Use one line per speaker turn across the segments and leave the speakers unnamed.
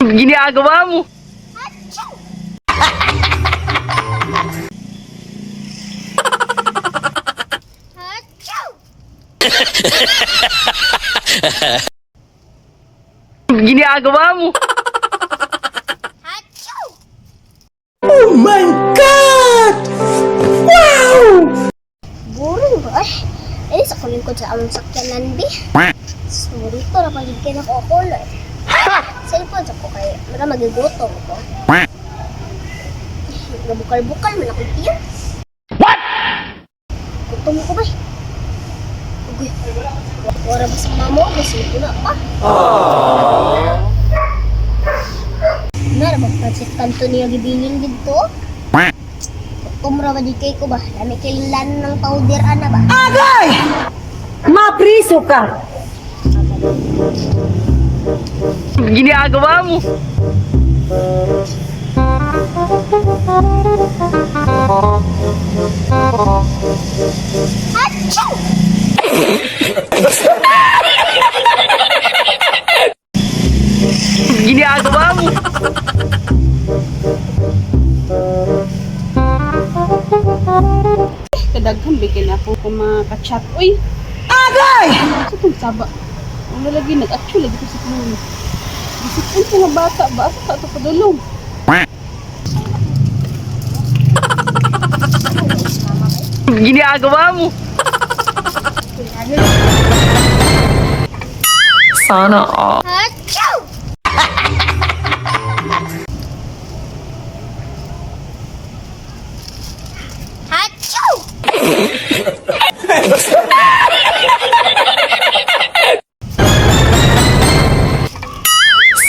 Ginagawa mo. Ginagawa mo.
Boring ba? Eh, sa kulingkod sa among sakyanan, bi. Sorry to, napagigil ako ako. Cellphone sa ko kay mara magigutom ko. Nabukal-bukal man ako tiyan.
What?
Gutom ko ba? Ugoy. Wala ba sa mamo? Gusto na pa. Nara ba pansit kanto niya gibilin dito? Gutom ra ba di kay ko ba? Lami kay lan ng powder ana ba?
Agay! Mapriso ka!
Ginagawa mo.
Achoo!
Ginagawa mo.
Kadaghan bigyan ako kung mga ka-chat. Uy!
Agay!
Sa itong saba? Ang lalagi, nag-actual lagi ko sa Chloe. Bisipon sa nga bata ba? Asa ka ito padulong?
Ginagawa mo.
Sana all.
Achoo! Achoo!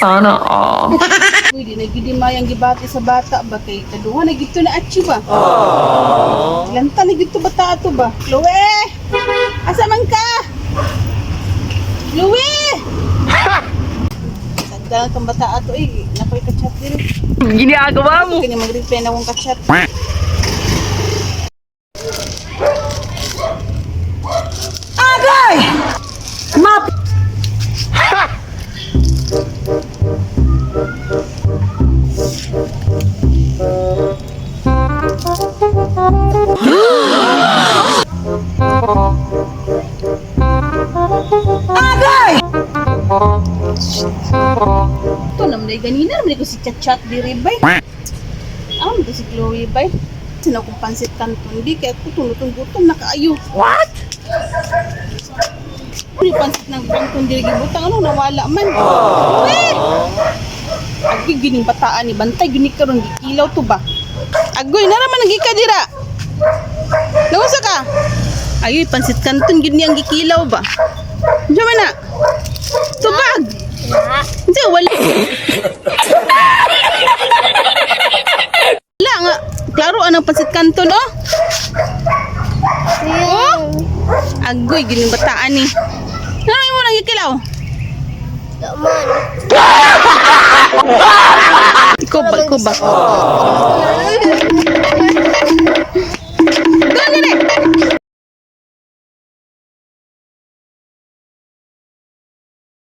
Sana all.
Uy, di na gidi mayang gibati sa bata ba kay kaduha na gito na atchi ba? Lanta na gito bata ato ba? Chloe! Asa man ka? Chloe! Sagdang kang bata ato eh. Nakoy ka-chat din.
Ginagawa mo.
Kanya mag-reply na akong ka-chat.
Agay! Map... Agay!
Ito naman ay ganina naman ko si chat-chat di bay. Ah, to si Chloe bay. Sino kong pansit kanton di kaya ko tunutong gutom na kaayo.
What?
Ano yung pansit ng kanton di gibutang ano nawala man. Chloe! Agoy gining bataan ni bantay gini karon gikilaw to ba. Agoy nara man ang gika dira. Nausa ka? Ayoy pansit kanton gid niyang gikilaw ba. Diyo man na. Tubag. Hindi, wala. Wala nga. Klaro, anong pansit kanton, oh? Oh? Agoy, gining bataan ni. Ano mo nang ikilaw?
Daman.
Ikaw ba, ikaw ba?